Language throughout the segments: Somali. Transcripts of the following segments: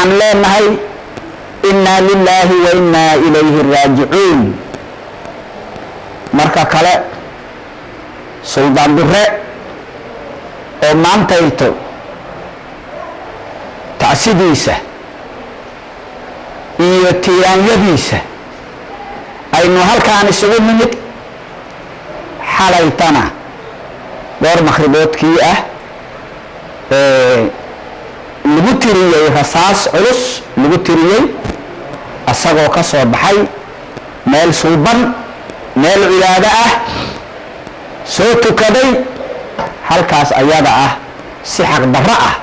Waxaan leenahay innaa lilaahi wa innaa ilayhi raajicuun. Marka kale, Suldaan Dure oo maantayto tacsidiisa iyo tiiraanyadiisa aynu halkaan isugu nimid, xalaytana dhowr makhriboodkii ah lagu tiriyey rasaas culus lagu tiriyey, asagoo ka soo baxay meel suuban, meel cibaado ah soo tukaday, halkaas ayada ah si xaqdarro ah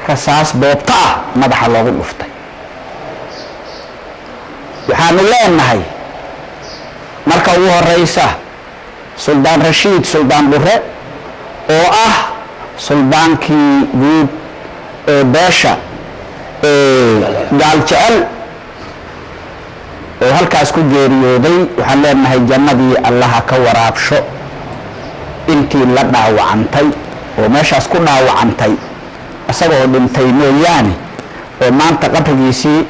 rasaas boobto ah madaxa loogu dhuftay. Waxaanu leenahay marka ugu horeysa, Suldaan Rashiid Suldaan Dure oo ah suldaankii guud ee beesha Gaal Jecel oo halkaas ku geeriyooday, waxaan leenahay jannadii Allaha ka waraabsho. Intii la dhaawacantay oo meeshaas ku dhaawacantay, isagoo dhintay mooyaane, oo maanta qabrigiisii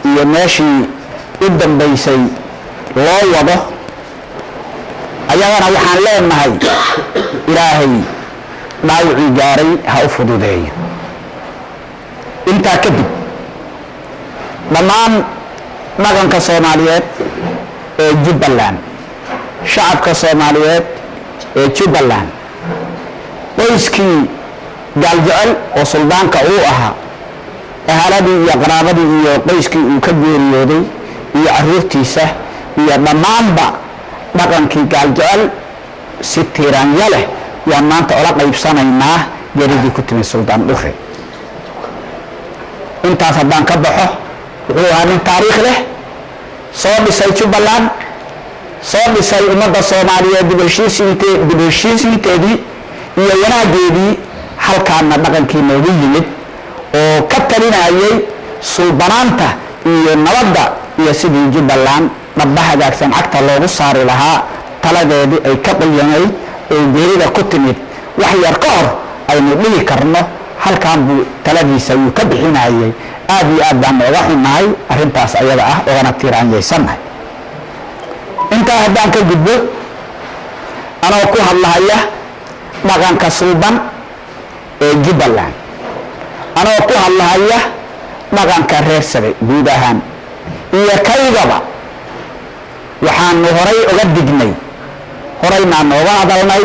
iyo meeshii u dambaysay loo wado, ayagana waxaan leenahay Ilaahay dhaawicii gaaray ha u fududeeyo. Intaa kadib, dhammaan dhaqanka Soomaaliyeed ee Jubbaland, shacabka Soomaaliyeed ee Jubbaland, qoyskii Gaaljecel oo suldaanka uu ahaa, ahaladii iyo qaraabadii iyo qoyskii uu ka geeriyooday iyo caruurtiisa iyo dhammaanba dhaqankii Gaaljecel, si tiiraanyo leh yaan maanta ola qaybsanaynaa geeridii ku timid Suldaan Dhure. Intaas haddaan ka baxo, wuxuu ahaa nin taariikh leh, soo dhisay Jubbaland, soo dhisay ummadda Soomaaliyeed dib heshiisiinteedii iyo wanaageedii, halkaana dhaqankii noogu yimid oo ka talinayay suubanaanta iyo nabadda iyo sidii Jubbaland dhabba hagaagsan cagta loogu saari lahaa. Taladeedii ay ka qoyanayd oo geerida ku timid wax yar ka hor aynu dhihi karno halkan buu taladiisa wuu ka bixinayay. Aad iyo aad baan nooga xunnahay arrintaas ayada ah, ogana tiiraanyaysannahay. Intaa haddaan ka gudbo, anoo ku hadlahaya dhaqanka suuban ee Jubbaland, anoo ku hadlahaya dhaqanka reer Sabe guud ahaan iyo kaygaba, waxaanu horay uga dignay, horeynaa nooga hadalnay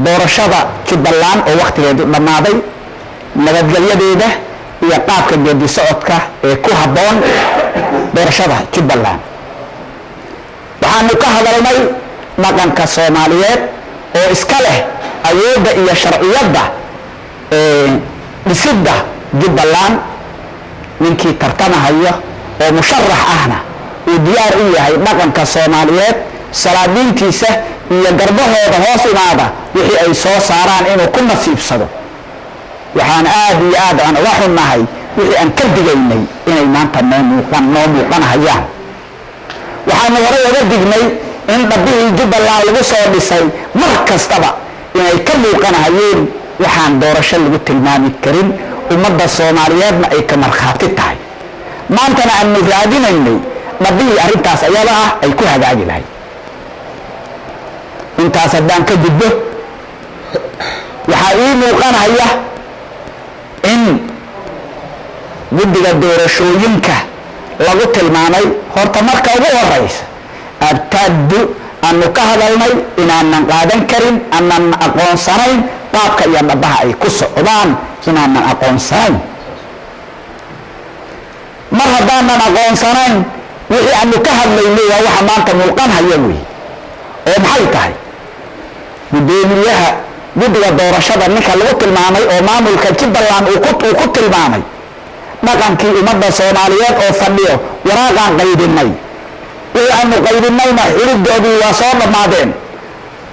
doorashada Jubbaland oo wakhtigeedu dhammaaday, nabadgelyadeeda iyo qaabka geedi socodka ee ku habboon doorashada Jubbaland. Waxaanu ka hadalnay dhaqanka Soomaaliyeed oo iska leh awoodda iyo sharciyadda dhisidda Jubbaland, ninkii tartamahayo oo musharax ahna uu diyaar u yahay dhaqanka Soomaaliyeed, salaadiintiisa iyo garbahooda hoos imaada wixii ay soo saaraan inuu ku nasiibsado. Waxaan aad iyo aad aan uga xunnahay wixii aan ka digaynay inay maanta noo muuqanahayaan. Waxaanu horay uga dignay in dhabbihii Jubbaland lagu soo dhisay mar kastaba inay ka muuqanahayeen waxaan doorasho lagu tilmaami karin, ummadda Soomaaliyeedna ay ka markhaati tahay. Maantana aanu raadinaynay dhabbihii arrintaas ayada ah ay ku hagaagi lahayd. Intaas haddaan ka gudbo, waxaa ii muuqanaya in guddiga doorashooyinka lagu tilmaamay horta marka ugu horeysa abtaaddu aanu ka hadalnay inaanan qaadan karin, aanan aqoonsanayn qaabka iyo dhabaha ay ku socdaan, inaanan aqoonsanayn. Mar haddaanan aqoonsanayn, wixii aanu ka hadlaynay waa waxa maanta muuqanhaya wey. Oo maxay tahay? Guddoomiyaha guddiga doorashada ninka lagu tilmaamay oo maamulka Jubbaland uu ku tilmaamay dhaqankii ummadda Soomaaliyeed oo fadhiyo, waraaqaan qaybinay, wixii aanu qaybinayna xulidoodii waa soo dhammaadeen,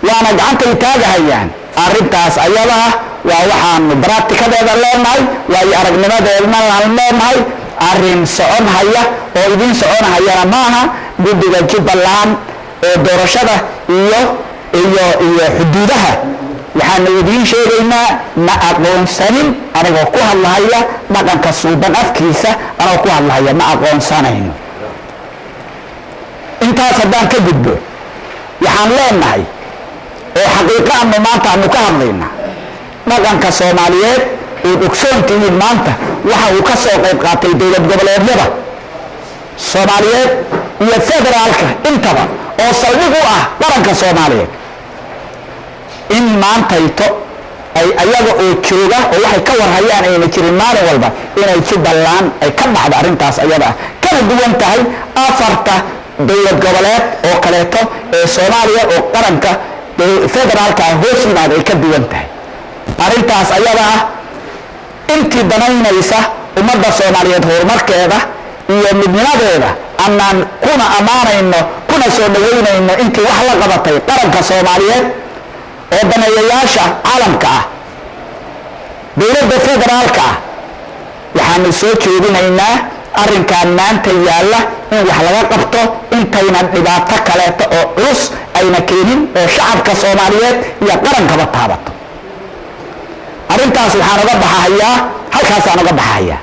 waana gacantay taagahayaan. Arrintaas ayada ah waa waxaanu baraktikadeeda leenahay, waayo aragnimadeedna aan leenahay. Arrin socon haya oo idiin soconahayana maaha guddiga Jubbaland ee doorashada iyo xuduudaha. Waxaanu idiin sheegaynaa, ma aqoonsanin. Anigoo ku hadlahaya dhaqanka suuban afkiisa, anigoo ku hadlahaya, ma aqoonsanayno. Intaas haddaan ka gudbo, waxaan leenahay oo xaqiiqo anu maanta aanu ka hadlaynaa, dhaqanka Soomaaliyeed ood ogsoon tihiin maanta waxa uu ka soo qayb qaatay dowlad goboleedyada Soomaaliyeed iyo federaalka intaba, oo saldhig u ah qaranka Soomaaliyeed, in maantayto ay ayaga oo jooga oo waxay ka warhayaan ayna jirin, maalin walba inay Jubbaland ay ka dhacdo arrintaas ayada ah, kana duwan tahay afarta dowlad goboleed oo kaleeto ee Soomaaliya oo qaranka federaalka hoos yimaada ay ka duwan tahay arrintaas ayada ah. Intii danaynaysa ummadda Soomaaliyeed horumarkeeda iyo midnimadeeda annaan kuna ammaanayno kuna soo dhaweynayno, intii wax la qabatay qaranka Soomaaliyeed oo daneeyayaasha caalamka ah, dowladda federaalka ah, waxaanu soo jeedinaynaa arrinkan maanta yaalla in wax laga qabto intaynan dhibaato kaleeto oo culus ayna keenin oo shacabka Soomaaliyeed iyo qarankaba taabato. Arrintaas waxaan uga baxahayaa, halkaasaan uga baxahayaa,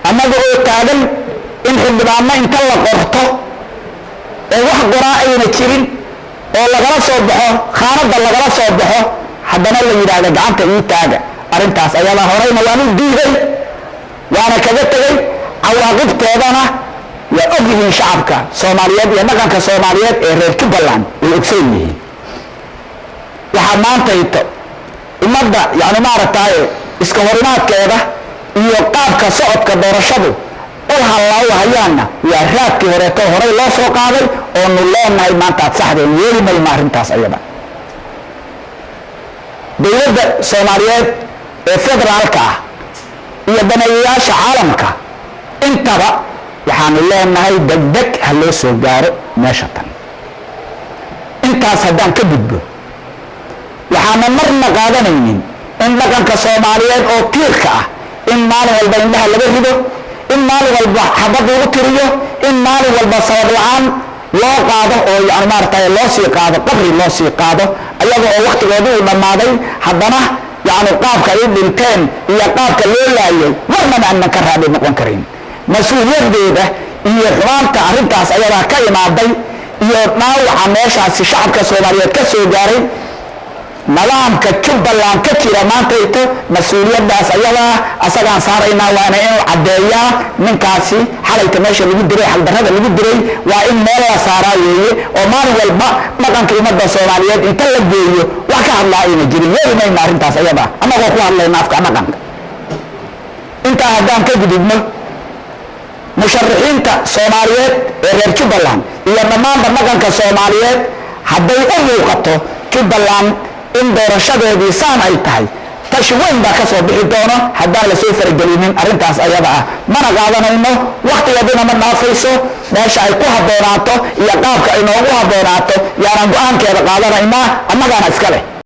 annaga oo taagan in xildhibaano inta la qorto oo wax qoraa ayna jirin oo lagala soo baxo khaanadda, lagala soo baxo, haddana la yidhaahdo gacanta ii taaga. Arrintaas ayadaa horeyna waan u diiday, waana kaga tegey. Cawaaqibteedana waa og yihiin shacabka Soomaaliyeed iyo dhaqanka Soomaaliyeed ee reer Jubbaland, way ogsoon yihiin. Waxaa maantayto ummadda yani maaragtaaye iska horimaadkeeda iyo qaabka socodka doorashadu u hallaawahayaanna waa raadkii horeeto horey loo soo qaaday oonu leenahay maanta aad saxdeen, yeeli mayno arrintaas ayada. Dowladda Soomaaliyeed ee federaalka ah iyo daneeyayaasha caalamka intaba waxaanu leenahay degdeg ha loo soo gaaro meesha tan. Intaas haddaan ka gudbo, waxaana marna qaadanaynin in dhaqanka Soomaaliyeed oo tiirka ah in maalin walba indhaha laga rido, in maalin walba xabad lagu tiriyo, in maalin walba sabab la-aan loo qaado oo yani maaragtay loo sii qaado, qabri loo sii qaado, ayaga oo waktigoodi uu dhammaaday. Haddana yani qaabka ay u dhinteen iyo qaabka loo laayay marnaba aanan ka raali noqon karin. Mas-uuliyadeeda iyo xumaanta arrintaas ayadaa ka imaaday iyo dhaawaca meeshaasi shacabka Soomaaliyeed ka soo gaaray nidaamka Jubbaland ka jira maantayto, mas-uuliyaddaas ayadaa asagaan saaraynaa. Waana inuu caddeeyaa ninkaasi xalayta meesha lagu diray, xaldarrada lagu diray waa in meel la saaraa weeye, oo maalin walba dhaqanka ummadda Soomaaliyeed inta la geeyo wax ka hadlaa ayna jirin. Yeeli mayna arrintaas ayada, annagoo ku hadlayna afka dhaqanka. Intaa haddaan ka gudubno, musharaxiinta Soomaaliyeed ee reer Jubbaland iyo dhammaanba dhaqanka Soomaaliyeed, hadday u muuqato Jubbaland in doorashadeedii saan ay tahay, tashi weyn baa ka soo bixi doono haddaan lasoo faragelinin arrintaas ayada ah. Mana qaadanayno, waktigeeduna ma dhaafayso. Meesha ay ku habboonaato iyo qaabka ay noogu habboonaato yaanan go-aankeeda qaadanaynaa, annagaana iska leh.